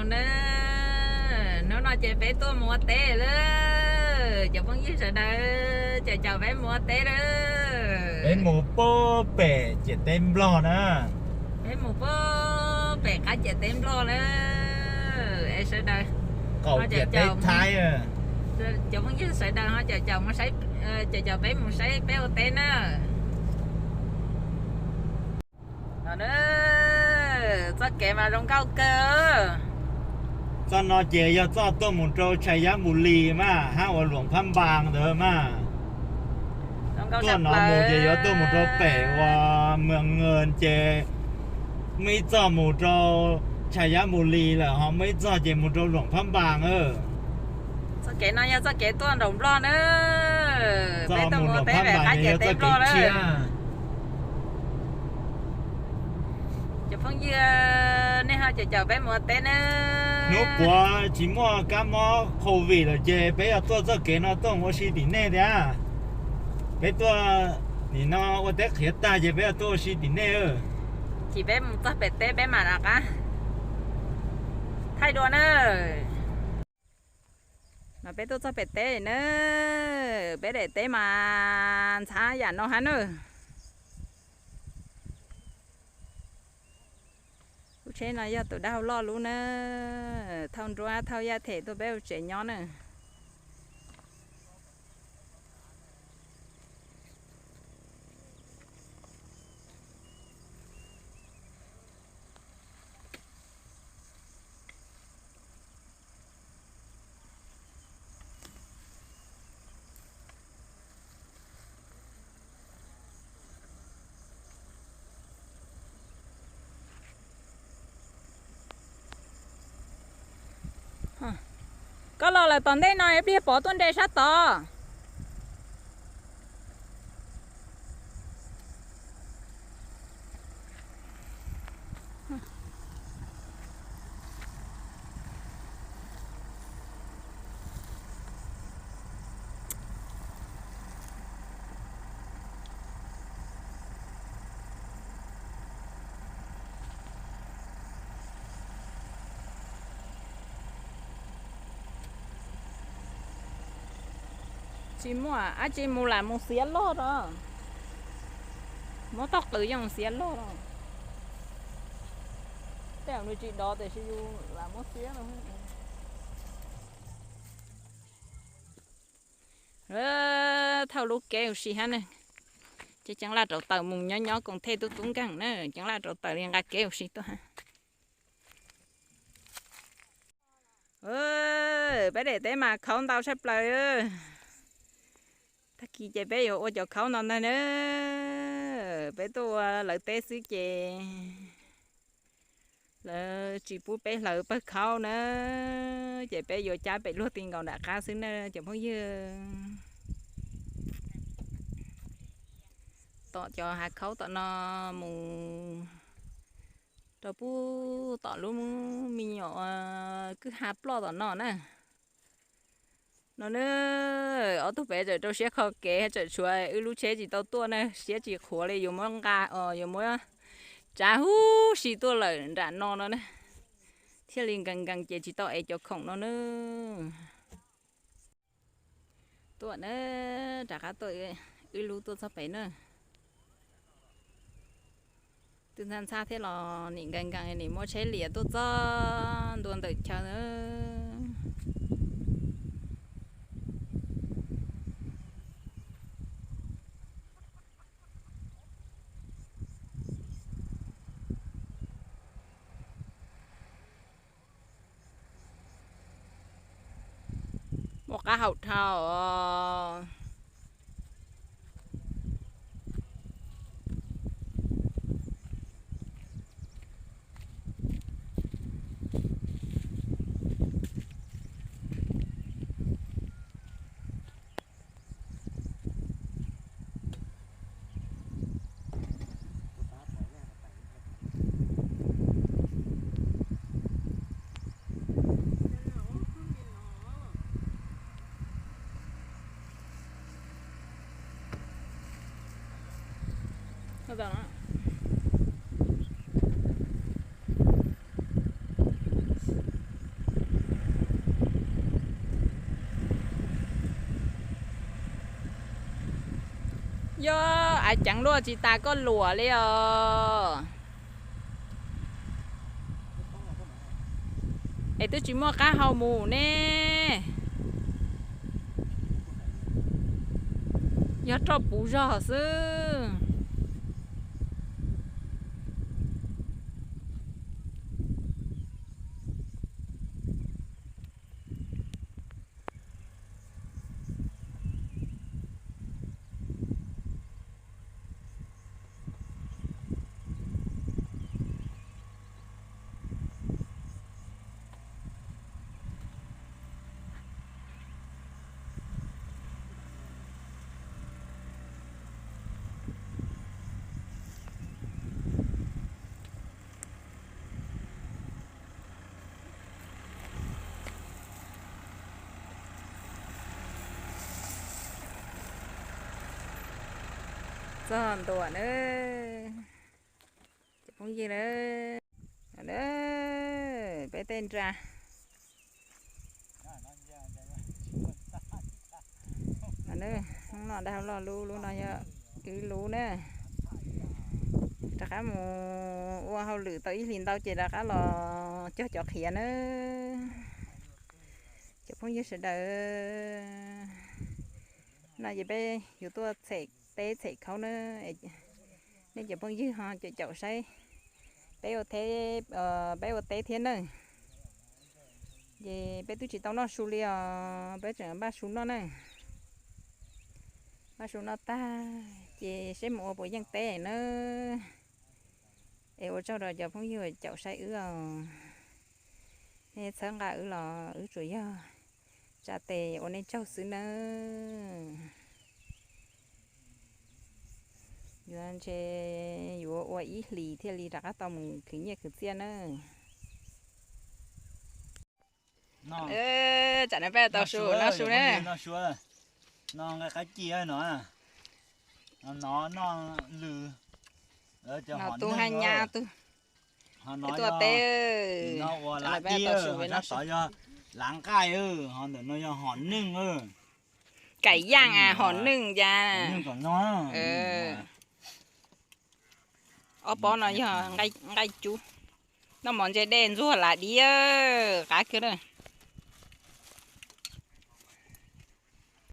Na, hnub no ces peb tuaj mus ua teb lawm cov phooj ywg sawv daws, caum caum peb mus ua teb lawm. Peb mus puag pem ciam teb Nplog na. Peb mus puag pem qab ciam teb Nplog lawm es sawv daws, qaum ciam teb Thaib. Cov phooj ywg sawv daws ho caum caum mus saib, caum caum peb mus saib peb ua teb na. Txoj kev mas zoo nkauj kawg. Txoj no ces yog txoj tuaj mus rau Tshais Yab Npus Lis mas hab uas Luam Phab Npas ntawd mas. Tuaj no mus ces yuav tuaj mus rau pem uas Mws Nws ces muaj ib txoj mus rau Tshais Yab Npus Lis lawm, ho muaj ib txoj ces mus rau Luam Phab Npas na. Txoj kev no yog txoj kev tuaj nraum Nplog na. Peb tuaj mus ua teb pem qab ciam teb Nplog na. Cov phooj ywg, nej ho caum caum peb mus ua teb na. Hnub puav tsis muaj kab mob covid lawm ces peb yuav tuaj txoj kev no tuaj mus ua si tim nej thiab. Peb tuaj nim no ua teb qhiav tag ces peb yuav tuaj ua si tim nej. Ces peb mus txog pem teb peb mam rov qab thaij dua na. No peb tuaj txog pem teb na, peb daim teb mas ntxhab yam no hab na. Lub tsheb no yog tus dab hau loj lub na, thauj nruab thauj yaj them tuaj peb ua tsev nyob na. Koj los lawm tom ntej no ib pliag pov tuaj nres sab tod. Tsis muaj dab tsi mus lam mus xiav loj os. Muab tog qws yeej xiav loj os. Tej zaum nws tsis dov tiam sis yus lam muab xiab. Thauj lub kev ua si hab na. Ces ceeb laj rauv taws mus nyob nyob koom thej tub tub nkeeg na, ceeb laj rauv taws li nqa kev ua si tuaj hab. Peb daim teb mas khaub ntau tshaj plaws. Tag kis ces peb yuav ua cov khaub no ntag na. Peb tuaj ua lawv teb xwb ces lawv tsis pub peb hlawv pawg khaub na, ces peb yuav cab pem luag ti nkaus nram qab xwb na cov phooj ywg. Tom cov hav khaub tom no mus rau puag tom lub me nyuam kwj ha ploj tom no na. No na, ob tug pem tseem rau siab kho kev, tseem tshuav wb lub tsheb tsis tau tuaj na, siab tsis qhuav li, yuav muab nqa os, yuav muab tsav huv si tuaj lawm nram no no na, thiaj li nkees nkees ces tsis tau ev cov khoom no na. Tuaj na, rov qab tuaj, wb lub tuaj txog pem na. Twb ntxhab ntxhab thiab los nim nkees nkees nim muab tsheb liam tuaj txog ntua ntawm chaw na. Muaj qab hau dhau os. Ceev luaj tsis tas koj luam li os. Es twb tsis muaj qab hau mus ne. Yog roj puv zog xwb. Txog ntua na, cov phooj ywg na, peb tej nra. Hnub no dab loj lub, lub no yog wb lub na. Rov qab mus ua hauj lwm tau ib hlis ntau ces rov qab los cog cov qhiav na. Cov phooj ywg sawv daws, no ces peb yuav tuaj txhem teb txhem khaub na. Nej cov phooj ywg ho caum caum saib peb ua teb, peb ua teb thiab na. Ces peb twb tsis tau noj su li os, peb tseem npaj su noj na. Npaj su noj tag ces seb mus ua puas yeej teb na. Es ua tsaug rau cov phooj ywg caum saib wb os. Nej txhawb nqa wb los wb tsuas yog tsa tes ua nej tsaug xwb nawb. Yuav ntshe yuav ua ib hlis thiaj li rov qab tau mus khwv nyiaj khwv txiaj nawb. Tsam no peb tau su, noj su na. No nqaij qab ci no, no noj lwm, no tu haj nyab tu. Tuaj teb, no ua lav dib, sab tod yog lav nqaij, ho ntawm no yog hom neej. Kaim yaaj hom neej cas. Ob pob no yog nqaij cub. Noj mov ntse dej ntxuag lav dib, qab kawg.